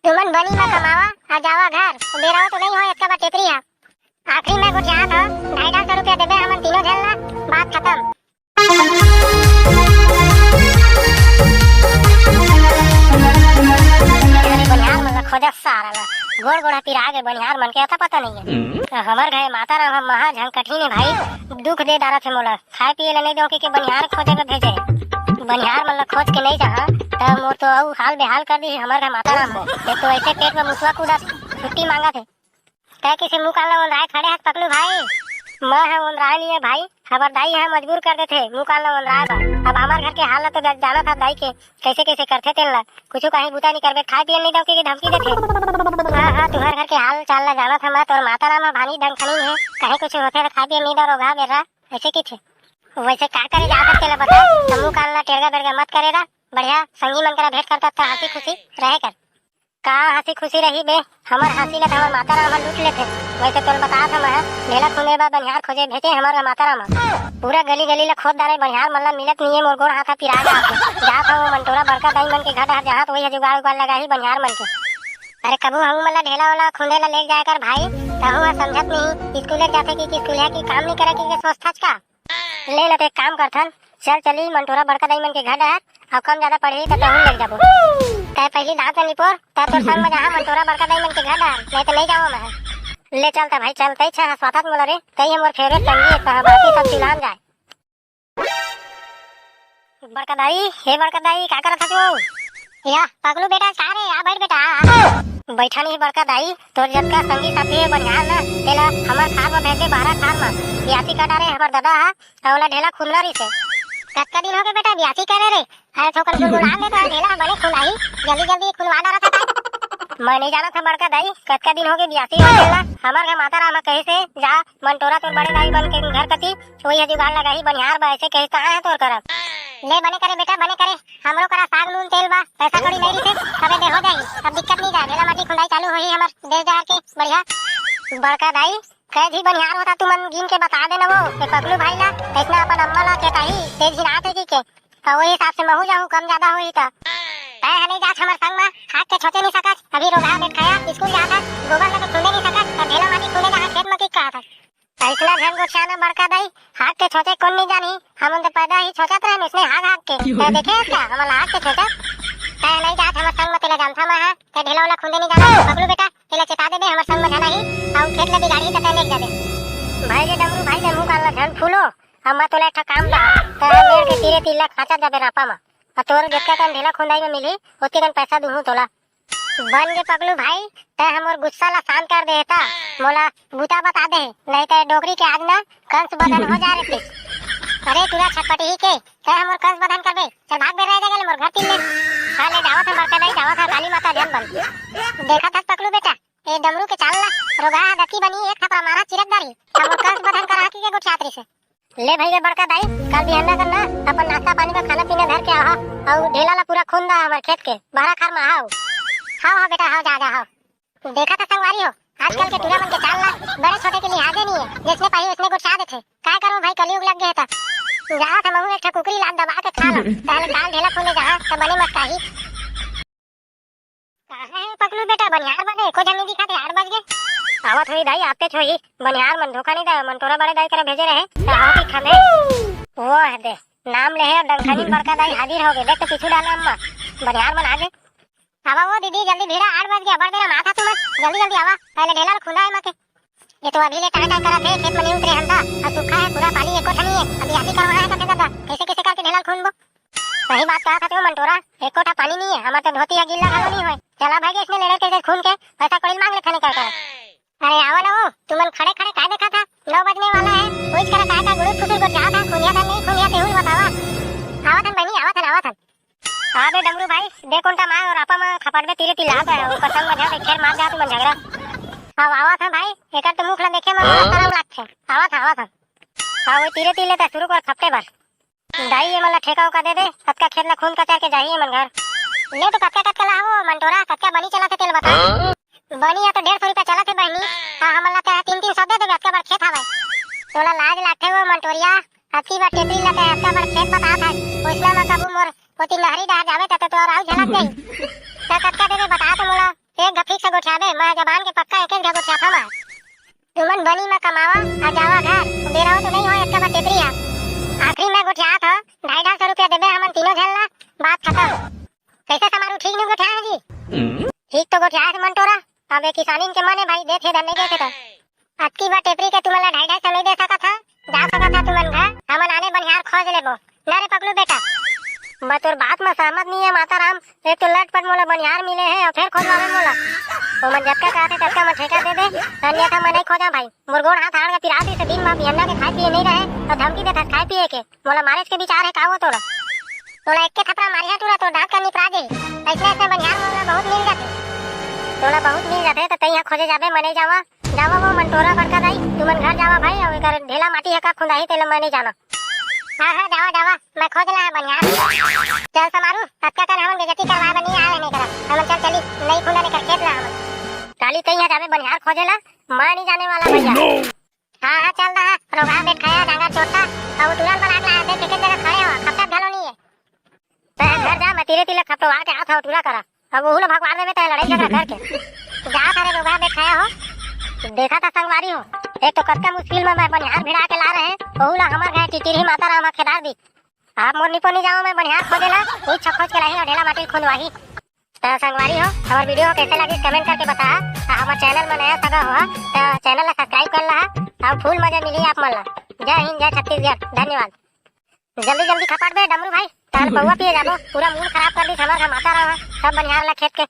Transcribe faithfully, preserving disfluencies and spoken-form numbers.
तुमन बनी म कमावा, आ जावा घर। बेरा तो नहीं हो, एतका बा टेपरी हा। आखिरी में गोठियात हो, ढाई ढाई सौ रुपया देबे हमन तीनों झन ला, बात खतम। अरे बनिहार मन ला खोजत सारा ला, गोड़ गोड़ पिरा गे बनिहार मन के, अता पता नहीं है। हमर घर माता राम ह महा झंग कठिन है भाई, दुख दे डारत है मोला, खाए पिए ला नहीं दो के, के बनिहार खोजे बर भेजे। बनिहार मन ला खोज के नहीं जाहा, त मोर तो अउ हाल बेहाल कर दी हमर घर माता राम ह। एक तो ऐसे पेट में मुसवा कूदा छुट्टी मांगत है। तै किसे मुंह कान ला ओंधराए खड़े हस पकलू भाई? मैं ह ओंधराए नहीं है भाई, हमर दाई ह मजबूर कर देथे मुंह कान ला ओंधराए बर। अब हमर घर के हाल ला तो जा-, जानत हस दाई के, कैसे कैसे करथे तेन ला। कुछु कहीं बूता नहीं करबे, खाए पिए नहीं दो के धमकी देथे। हाँ, हाँ, तुहर घर के हाल चाल ला जानत हस मैं, तोर माता राम ह भानी ढंग खनी है, कहीं कुछ होथे त खाए पिए नहीं दो, रोगहा बेर्रा, ऐसे किथे। वैसे का करे जात हस तेला बता, त मुंह कान ला टेरगा बेरगा मत करे रा, बढ़िया संगी मन करा भेंट करता त हंसी खुशी रहे कर। का हंसी खुशी रही बे? हमर हंसी ला त हमर माता राम ह लूट लेथे। वैसे तोल बतात हंव मैं, ढेला खुंदे बर बनिहार खोजे भेजे हमर माता राम ह। पूरा गली गली ला खोद डारे, बनिहार मन ला मिलत नहीं है, मोर गोड़ हाथ ह पिरा जात हे। जात हंव मंटोरा बड़का दाई मन के घर डहर, जहां तो वही जुगाड़ उगाड़ लगाही बनिहार मन के। अरे कभू हमू मन ला ढेला वाला खुंदे ला ले जाए कर भाई, तहू ह समझत नहीं, स्कूल जाथे कि, कि स्कूल है कि काम नहीं करे कि, कि सोचथच का? ले न, तो एक काम करथन, चल चली मंटोरा बड़का दाई मन के घर डहर, अउ कम ज्यादा पड़ही त तहूँ ले जाबो। तै पहिली दांत ल निपोर, तै तोर संग म जाहा मंटोरा बड़का दाई मन के घर डहर, नहीं त नहीं जावं मैं। ले चल त भाई चल, तै छे हंसवाथस मोला रे, तै ह मोर फेवरेट संगी हे, तह बाकी सब सिलान जाए। बड़का दाई, हे बड़का दाई, का करत हस ओ? या, पगलू बेटा, का रे? आ, बैठ बेटा, आ, आ। बैठा नहीं बड़का दाई, तोर जतका संगी साथी हे बनिहार ना, तेला हमर खार म भेज दे, बहरा खार म। बियासी कर डारे हमर ददा हा, अउ ओला ढेला खुंदना रहिसे। कतका दिन होगे बेटा बियासी करे रे? अरे छोकर गुलगुला ले तो ढेला बने खुंदाही, जल्दी जल्दी खुंदवा डारत हस। मैं नहीं जानत हंव बड़का दाई, कतका दिन होगे बियासी हो ढेला। हमर घर माता राम कहिसे, जा मंटोरा तोर बड़े दाई मन के घर कती, वही ह जुगाड़ लगाही बनिहार बर, ऐसे कहिस, कहाँ है तोर करम? ले बने करे बेटा, बने करे, हमरो करा साग नून तेल बा, पैसा कौड़ी नहीं रहिसे, अबे दे हो जाही, अब दिक्कत नहीं जाए, ढेला माटी खुंदाई चालू होही हमर देश डहर के, बढ़िया। बड़का दाई, कै झी बनिहार होता तुमन गिन के बता देना वो, ए पगलू भाई ला, तैसना अपन अम्मा ला चेताही, तेज झिन आत है कि के, अउ वही हिसाब से महू जाहूँ, कम ज्यादा होही त। तै ह नहीं जात हमर संग म, हाथ के छोचे नहीं सकत, अभी रोगहा बेट खाया, स्कूल जात हस, गोबर लेके खुंदे नहीं सकत, त ढेला माटी खुंदे जाहा खेत म की कहत हस? अइसना झन गोठियाना बड़का दाई, हाग के छोचे कोन नी जानही, हमन तो पैदा ही छोचत रहेन उसने हाग हाग के। तै देखे हस का, हमन ला हाग के छोचत? तै नहीं जात हमर संग म, तेला जानथंव मैं हा, तै ढेला ओला खुंदे नी जानस, पगलू बेटा, तेला चेता देबे, हमर संग म झन आही, अउ खेत ल बिगाड़ही त तै लेके जाबे। भाई रे डमरू भाई, तै मुंह कान ला झन फूलो, अब मैं तोला एक ठा काम दा, तै मेड़ के तीरे तीर ला खाचा जाबे रापा म, अउ तोर जतका कन ढेला खुंदाई म मिलही, ओतके कन पैसा दूहूं तोला। बन गे पगलू भाई, तै हमर गुस्सा ला शांत कर दे हे त, मोला बूता बता दे, नहीं तै डोकरी के आज ना कंस बदन हो जा रे। अरे टूरा छटपटी के, तै हमर कंस बदन करबे, चल भाग बे रह जगह ले मोर घर तीर ले। हाँ ले जावत हंव बड़का दाई, जावत हंव, काली माता झन बन। देखत हस पगलू बेटा, ए डमरू के चाल ला, रोगहा दती बनी एक थपरा मारा चिरक डारी, हमर कंस बदन करा की के गोठियात रहिसे। ले भई रे बड़का दाई, काल बिहन्ना कन ना अपन नाश्ता पानी बर खाना पीना धर के आहा, अउ ढेला ला पूरा खुंद दा हमर खेत के, बहरा खार म आहा। हाव, हाव बेटा, हाव, जा, जा, हाव। देखत हस संगवारी हो, आजकल के टूरा मन के चाल ला, बड़े छोटे के लिहाजे नहीं है, जैसने पाही वैसने गोठिया देथे। काय करूं भाई, कलयुग लग गए हे त। जात हंव महू एक ठा कुकरी लात दबा के खा ला, ताहले काल ढेला खुंदे जाहा, त बने मस्काही। कहाँ हे पगलू बेटा, बनिहार बने एको झन नहीं दिखत हे, आठ बज गे। आवत होही दाई, आतेच होही। बनिहार मन धोखा नहीं दे, मंटोरा बड़े दाई करा भेजे रहे, त हाथी खाने। वो हे दे, नाम ले हे, डंखनी बड़का दाई हाजिर हो गे। देख तो पीछू डाले अम्मा, बनिहार मन आ गे। आवा वो दीदी, जल्दी भीड़ा, आठ बज गे, अबर बेरा माथा तुमन, जल्दी जल्दी आवा, पहले ढेला ल खुंदा हे मके। ये तो अभी ले टाय टाय करत हे, खेत में नहीं उतरे हन ता, अउ सूखा हे पूरा, पानी एको ठनी हे, अभी आती करवाना हे कथे दादा, कैसे कैसे करके ढेला ल खुंदबो? सही बात कहत हस वो मंटोरा, एको ठा पानी नहीं है, हमर तो धोती ह गिल्ला घलो नहीं होय। चला भाई, इसने लेड़र के खून के पैसा कौड़ी मांग लेथन कर कर। अरे आवा ना वो, तुमन खड़े खड़े काय देखत हा? नौ बजने वाला है, कोई करा काय का गुड़ुर फुसुर गोठियात हा, खुंदिया था नहीं खुंदिया तेहुल बतावा। आवत हन बहनी, आवत हन, आवत हन। हाँ बे डमरू भाई, दे कोंटा मार और आपा मा खपड़बे तीरे तिल्ला पे, वो पसंग में जाते खेर मार जा तुमन झगड़ा। अब आवत हन भाई, एकर तो मुख ला देखे में हाँ? शरम लागथे। आवत हन, आवत हन। हाँ वो तीरे तिल्ले ता शुरू कर खपटे बर। दाई, ये मन ला ठेका उका दे दे, कतका खेत ला खूंद कचर के जाही ये मन घर। ले तो कतका कतका ला हवो, मंटोरा, कतका बनी चलत हे तेल बता। हाँ? बनी या तो डेढ़ सौ रुपया चलत हे बहनी, हाँ, हमन ला ते तीन तीन सौ दे देबे, अतका बड़ खेत हवय। तोला लाज लागथे वो मंटोरिया, अतकी बड़ टेपरी ला ते अतका बड़ खेत बतात हस, ओइसना म कभू मोर ओती नहरी डहर जाबे त तोर आउ झलक जाही। त कतका देबे बता तो मोला। एक घा fix गोठियाबे, मैं जबान के पक्का एक एक घा गोठियाथंव मैं। तुमन बनी म कमावा, अउ जावा घर। बेरा हो तो नहीं हो, अतका बा टेपरी हा। आखिरी में गोठियाथंव, ढाई ढाई सौ रुपया देबे हमन तीनों झन ला, बात खतम। कइसे समारू, ठीक नहीं गोठियाए हे जी? ठीक तो गोठियाए हे मंटोरा, अब ये किसानिन के मन हे भाई, देथे धन नहीं देथे तो। अतकी बा टेपरी के तुमन ला ढाई ढाई सौ नहीं दे सकत हंव, जा सकत हंव तुमन घर, हमन आने बनिहार खोज लेबो। ना रे पकलू बेटा, मैं तोर बात म सहमत नहीं हे माता राम, एक तो लटपट मोला बनिहार मिले हे अउ फेर खोजवाबे मोला। ओमन जतका कहथे ततका मैं ठेका दे दे, अन्यथा मैं नहीं खोजा भाई। मोर गोड़ हाथ हाड़ के पिरात रहिसे, दिन भर बिहन्ना के खाए पिए नहीं रहे अउ धमकी देथस खाए पिए के। मोला मारेच के विचार हे का वो तोला? तोला एक के थपरा मारिहा टूरा, तोर दांत कर निपरा जाही। अइसने अइसने बनिहार मोला बहुत मिल जाथे। तोला बहुत मिल जाथे त तइहां खोजे जाबे, मैं नहीं जावा। जावा वो मंटोरा बड़का दाई, तुमन घर जावा भाई, अउ एकर ढेला माटी हे का खुंदाही तेला मैं नहीं जाना। हां हां, जावा जावा, मैं खोज ला हां बनिहार। चल समारू, अतका कन हमन बेइज्जती करवाए बर नहीं आए हे नहीं करब। हमन चल चली, नहीं खुंदा नहीं कर खेत ला हमन। काली तइहां जाबे बनिहार खोजे ला, मैं नहीं जाने वाला भैया। हां हां, चल रहा, रोगहा बेटखाया, डांगर चोट्टा, अउ तुरंत बलाक ला, देख के जगह खड़े हो, खपटत घलो नहीं हे। तैं घर जा, मैं तीरे तीर ले खपटवा के आत हंव, टूरा करा। अब ओहू ला भगवा देबे तैं लड़ाई झगड़ा करके। जा सारे रोगहा बेटखाया हो। देखा था संगवारी हो, एक तो कतका मुश्किल में मैं बनिहार भिड़ा के ला रहे, ओहू ला हमर गाय टिटिरही माता राम खेदार दी। अब मोर निपो नहीं जाओ मैं बनिहार खोजे ला, इच्छा खोज के लाही अउ ढेला माटी खुंदवाही। त संगवारी हो, हमर video हो कइसे लागिस comment करके बता। आ हमर channel में नया सगा हो त channel ला subscribe कर ला, अउ full मजा मिली आप मन ला। जय हिंद, जय छत्तीसगढ़, धन्यवाद। जल्दी जल्दी खपाट बे डमरू भाई, तार पौवा पिए जाबो, पूरा mood खराब कर दीस हमर घर माता राम, सब बनिहार ला खेत के।